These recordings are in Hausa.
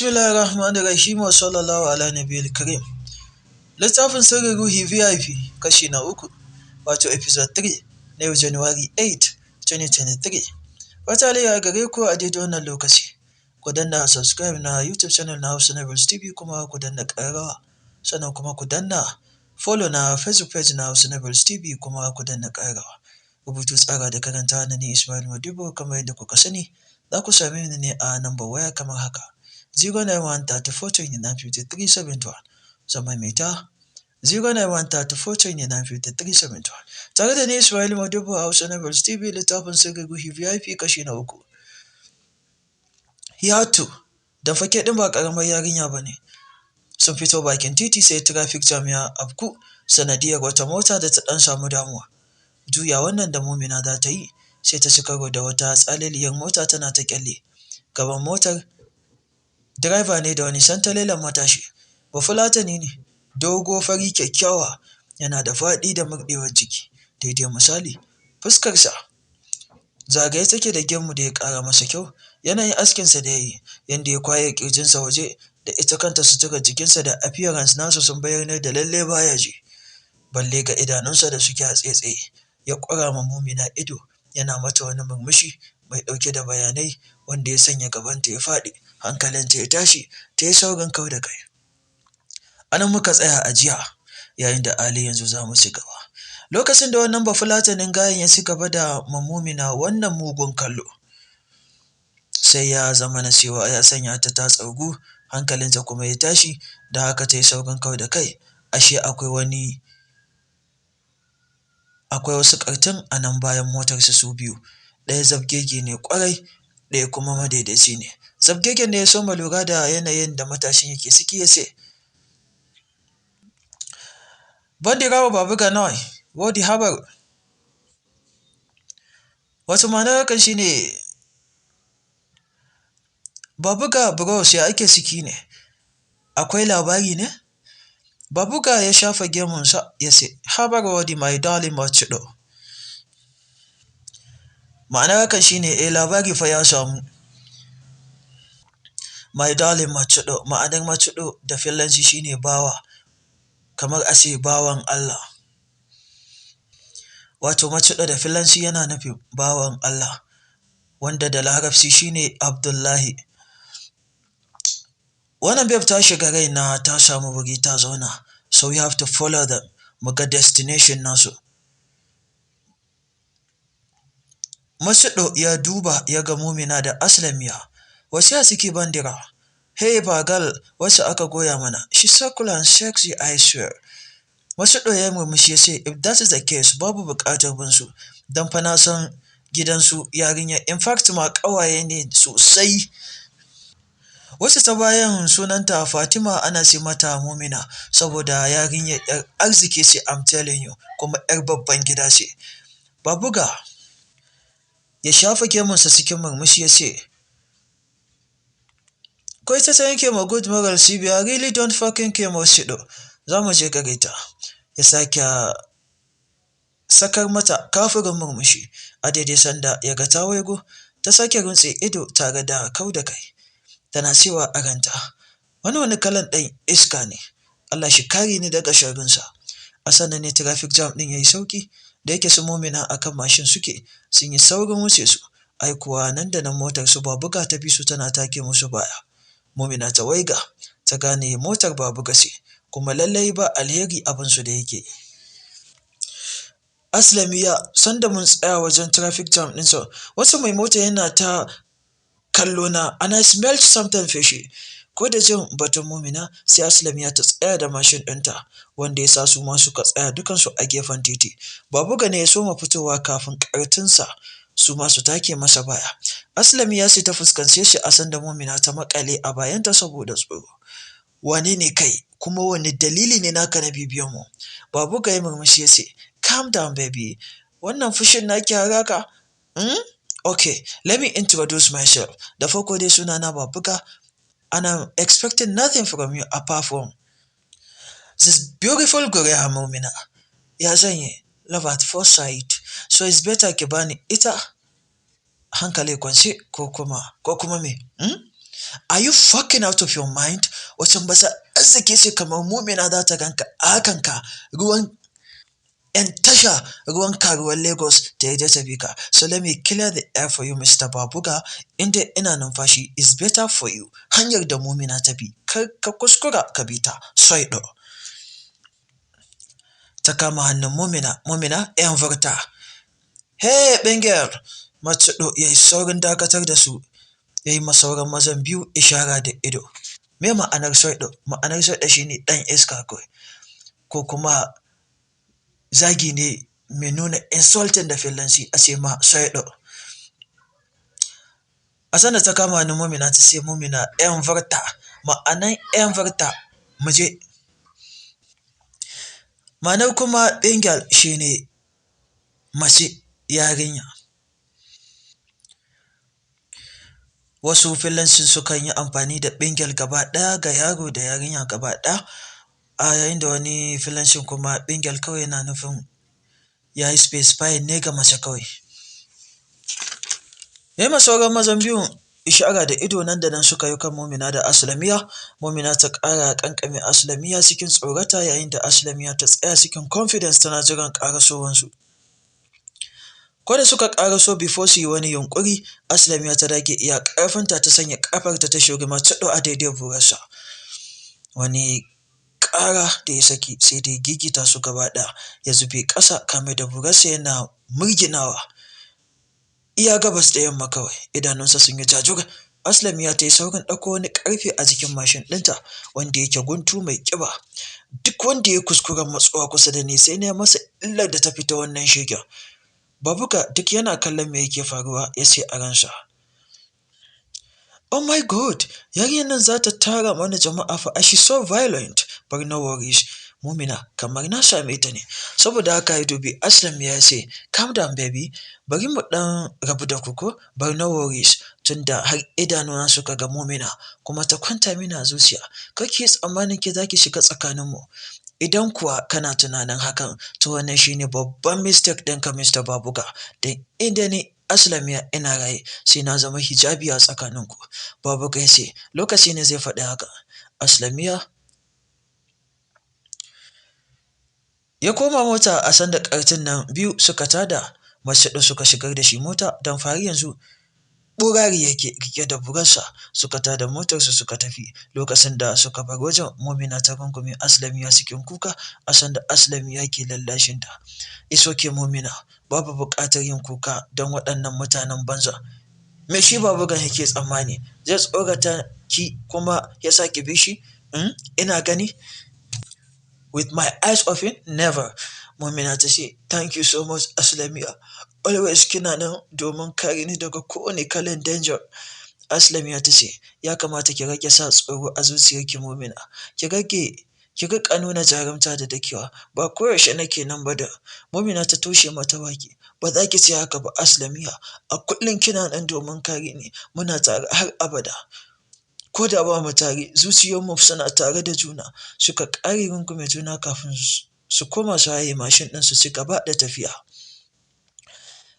Bismillahir Rahmanir Rahim wa sallallahu ala nabiyil karim. Littafin Sirrin Ruhi VIP kashi na uku, wato episode 3 na yau January 8, 2023. Wata alayya gare ku a daidai wannan lokaci. Ku danna subscribe na YouTube channel na Hausa Novels TV, kuma ku danna ƙararrawa. Sannan kuma ku danna follow na Facebook page na Hausa Novels TV, kuma ku danna ƙararrawa. Rubutu, tsara da karanta na ni Ismail Modibo. Kamar yadda kuka sani, za ku same ni ne a number waya kamar haka: 091 34 29 53 71. Zan maimaita: 091 34 29 53 71. Tare da ni Ismail Modibo a Hausa Novels TV, littafin Sirrin Ruhi VIP kashi na uku. He had to, dan fake ɗin ba ƙaramar yarinya ba ne. Sun fito bakin titi sai traffic jam ya afku sanadiyar wata mota da ta ɗan samu damuwa. Juya wannan da Mumina za ta yi, sai ta ci karo da wata tsaleliyar mota tana ta kyalle. Gaban motar driver ne da wani santalelen matashi. Bafulatani ne, dogo, fari, kyakkyawa, yana da faɗi da murɗewar jiki daidai misali. Fuskarsa zagaye take da gemu da ya ƙara masa kyau. Yanayin askinsa da ya yi, yanda ya kwaye ƙirjinsa waje, da ita kanta suturar jikinsa da appearance nasa sun bayyanar da lallai baya ji, balle ga idanunsa da suke a tsaitsaye. Ya ƙura ma Mumina ido yana mata wani murmushi mai ɗauke da bayanai wanda ya sanya gabanta ya faɗi, hankalinta ya tashi, ta yi saurin kau da kai. A nan muka tsaya a jiya, yayin da a yanzu za mu ci gaba. Lokacin da wannan bafulatanin gayen ya ci gaba da ma Mumina wannan mugun kallo, sai ya zama na cewa ya sanya ta ta tsargu, hankalinta kuma ya tashi, da haka ta yi saurin kau da kai. Ashe akwai wasu ƙartun a nan bayan motarsu su biyu, ɗaya zabgege ne ƙwarai, ɗaya kuma madaidaici ne. Zabgegen ne ya soma lura da yanayin da matashin yake ciki, ya ce, "Bandirawo Babuga noi wodi habaru." Wato ma'anar hakan shine, "Babuga bros, ya ake ciki ne? Akwai labari ne?" Babuga ya shafa gemunsa ya ce, "Habar wodi, my darling maccido." Ma'anar hakan shine, "Eh, labari fa ya samu, my darling maccido." Ma'anar maccido da Fillanci shine bawa, kamar a ce bawan Allah. Wato maccido da Fillanci yana nufin bawan Allah, wanda da Larabci shine Abdullahi. "Wannan babe ta shiga raina, ta samu wuri ta zauna, so we have to follow them mu ga destination nasu." Maccido ya duba ya ga Mumina da Aslamiya. "Wace a ciki, bandira?" "Hey bagal, wacce aka goya mana. She's so cool and sexy, I swear." Maccido ya yi murmushi ya ce, "If that is the case, babu buƙatar bin su, don fa na san gidansu yarinyar, in fact ma ƙawaye ne sosai. Wacce ta bayan sunanta Fatima, ana ce mata Mumina saboda yarinyar 'yar arziki ce, I'm telling you, kuma 'yar babban gida ce." Babuga ya shafa gemunsa cikin murmushi ya ce, "Ko ita ta yanke ma good moral cibiya, I really don't fucking care, Maccido. Za mu je gare ta." Ya sake sakar mata kafirin murmushi a daidai sanda ya ga ta waigo, ta sake runtse ido tare da kau da kai. Tana cewa a ranta, "Wani kalan ɗan iska ne, Allah shi kare ni daga sharrinsa." A sannan ne traffic jam ɗin ya yi sauki. Da yake su Mumina akan mashin suke, sun yi saurin wuce su. Ai kuwa nan da nan motar su Babuga ta bi su tana take musu baya. Mumina ta waiga ta gane motar Babuga ce, kuma lallai ba alheri abin su da yake. "Aslamiya, sanda mun tsaya wajen traffic jam ɗin sa, wasu mai mota yana ta kallo na and I smelled something fishy." Ko da jin batun Mumina, sai Aslamiya ta tsaya da mashin ɗinta, wanda ya sa su ma suka tsaya dukansu a gefen titi. Babuga ne ya soma fitowa kafin ƙartinsa su ma su take masa baya. Aslamiya sai ta fuskance shi a sanda Mumina ta maƙale a bayanta saboda tsoro. "Wane ne kai, kuma wane dalili ne naka na bibiyan mu?" Babuga ya murmushi ya ce, "Calm down, baby, wannan fushin naki har haka? Okay, let me introduce myself. Da farko dai sunana Babuga and I'm expecting nothing from you apart from this beautiful girl Mumina. Ya zan yi, love at first sight, so it's better ki bani ita hankali kwance, ko kuma me? Are you fucking out of your mind? Wace basa arziki ce kamar Mumina za ta ganka a hakan ka ruwan 'yan tasha, ruwan karuwan Lagos, ta yarda ta bi ka? So let me clear the air for you, Mr. Babuga. Inda ina numfashi, is better for you. Hanyar da Mumina ta bi, kar ka kuskura ka bi ta. Soido. Ta kama hannun Mumina, "Mumina, en vurta." "Hey, ɓingel!" Macido ya yi saurin dakatar da su, ya yi sauran mazan biyu ishara da ido. Me ma'anar soido? Ma'anar soido shine ɗan iska kawai, ko kuma zagi ne mai nuna insulting da fillanci a ce ma soido. A sanda ta kama hannun Mumina ta ce, "Mumina, en vurta." Ma'anar en vurta, mu je. Ma'anar kuma ɓingel shine mace, yarinya. Wasu fillancin sukan yi amfani da ɓingel gaba ɗaya ga yaro da yarinya gaba ɗaya, a yayin da wani fillancin kuma ɓingel kawai yana nufin ya yi specifying ne ga mace kawai. Ya yi sauran mazan biyun ishara da ido, nan da nan suka yi kan Mumina da Aslamiya. Mumina ta ƙara ƙanƙame Aslamiya cikin tsorata, yayin da Aslamiya ta tsaya cikin confidence tana jiran ƙarasowansu. Ko da suka ƙaraso, before su yi wani yunƙuri, Aslamiya ta dage iya ƙarfinta ta sanya ƙafarta ta shuri Macido a daidai burarsa. Wani ƙara da ya saki sai da ya gigita su gaba ɗaya, ya zube ƙasa kame da burarsa yana murginawa. Iya gabas da yamma kawai, idanunsa sun yi jajur. Aslamiya ta yi saurin ɗauko wani ƙarfe a jikin mashin ɗinta wanda yake guntu mai ƙiba. "Duk wanda ya kuskuren matsowa kusa da ni, sai na masa illar da ta fita wannan shegen." Babuga duk yana kallon me yake faruwa, ya ce a ransa, "Oh my God, yarinyar nan za ta tara mana jama'a fa, she's so violent, but no worries. Mumina kamar na same ta ne." Saboda haka ya dubi Aslam ya ce, "Calm down, baby, bari mu ɗan rabu da ku ko, but no worries, tunda har idanuna suka ga Mumina kuma ta kwanta mini a zuciya. Kar ki yi tsammanin ke za ki shiga tsakaninmu. Idan kuwa kana tunanin hakan, to wannan shine babban mistake ɗinka, Mr. Babuga. Don inda ni Aslamiya ina raye, sai na zama hijabi a tsakaninku." Babuga ya ce, "Lokaci ne zai faɗi haka." Aslamiya ya koma mota a sanda ƙartin nan biyu suka tada Macido suka shigar da shi mota, don fari yanzu ɓurari yake rike da burarsa. Suka tada motarsu suka tafi. Lokacin da suka bar wajen, Mumina ta rungume Aslamiya cikin kuka a sanda Aslamiya ke lallashinta. "It's okay, Mumina, babu buƙatar yin kuka don waɗannan mutanen banza. Me shi Babugan yake tsammani? Zai tsorata ki kuma ya sa ki bi shi? Ina gani? With my eyes open? Never." Mumina ta ce, "Thank you so much, Aslamiya. Always kina nan domin kare ni daga kowane kalan danger." Aslamiya ta ce, "Ya kamata ki rage sa tsoro a zuciyarki, Mumina. Ki rage, ki riƙa nuna jarumta da dakewa. Ba koyaushe nake nan ba da." Mumina ta toshe mata baki. "Ba za ki ce haka ba, Aslamiya. A kullum kina nan domin kare ni. Muna tare har abada. Ko da ba mu tare, zuciyoyinmu suna tare da juna." Suka ƙare rungume juna kafin su koma su haye mashin ɗin su ci gaba da tafiya.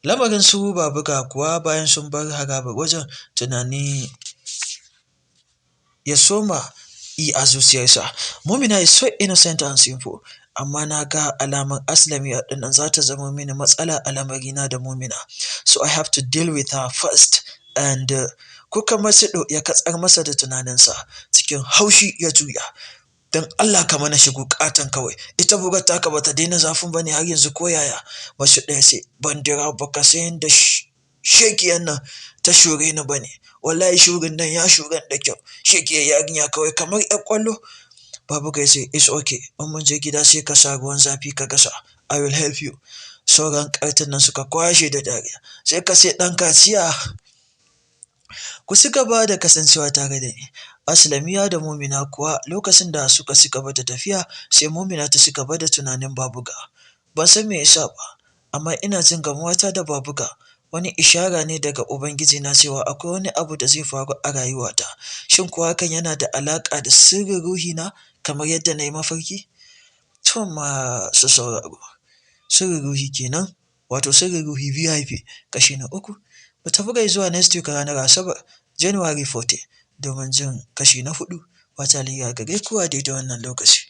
Lamarin su Babuga kuwa, bayan sun bar harabar wajen, tunani ya soma yi a zuciyarsa. "Mumina is so innocent and simple, amma na ga alamar Aslamiya ɗin nan za ta zama mini matsala a lamarina da Mumina. So I have to deal with her first." And kuka Macido ya katsar masa da tunaninsa. Cikin haushi ya juya. "Don Allah ka mana shigo ƙaton kawai, ita bugar taka bata daina zafin bane har yanzu ko yaya?" Macido ya ce, "Bandira, baka san yadda shekiyan nan ta shure ni bane. Wallahi shurin nan ya shuren da kyau. Shekiyar yarinya kawai kamar ƴar ƙwallo." Babuga ya ce, "It's okay, in mun je gida sai ka sa ruwan zafi ka gasa. I will help you." Sauran ƙartin nan suka kwashe da dariya. "Sai ka ce ɗan kaciya." Ku ci gaba da kasancewa tare da ni. Aslamiya da Mumina kuwa, lokacin da suka ci gaba da tafiya, sai Mumina ta ci gaba da tunanin Babuga. "Ban san me yasa ba, amma ina jin gamuwata da Babuga wani ishara ne daga Ubangiji na cewa akwai wani abu da zai faru a rayuwata. Shin kuwa hakan yana da alaƙa da sirrin ruhina kamar yadda na yi mafarki?" To, masu sauraro, sirrin ruhi kenan, wato sirrin ruhi VIP kashi na uku. Mu tafi gai zuwa next week ranar Asabar, January 14. Domin jin kashi na huɗu. Fatan alheri a gare ku a daidai wannan lokaci.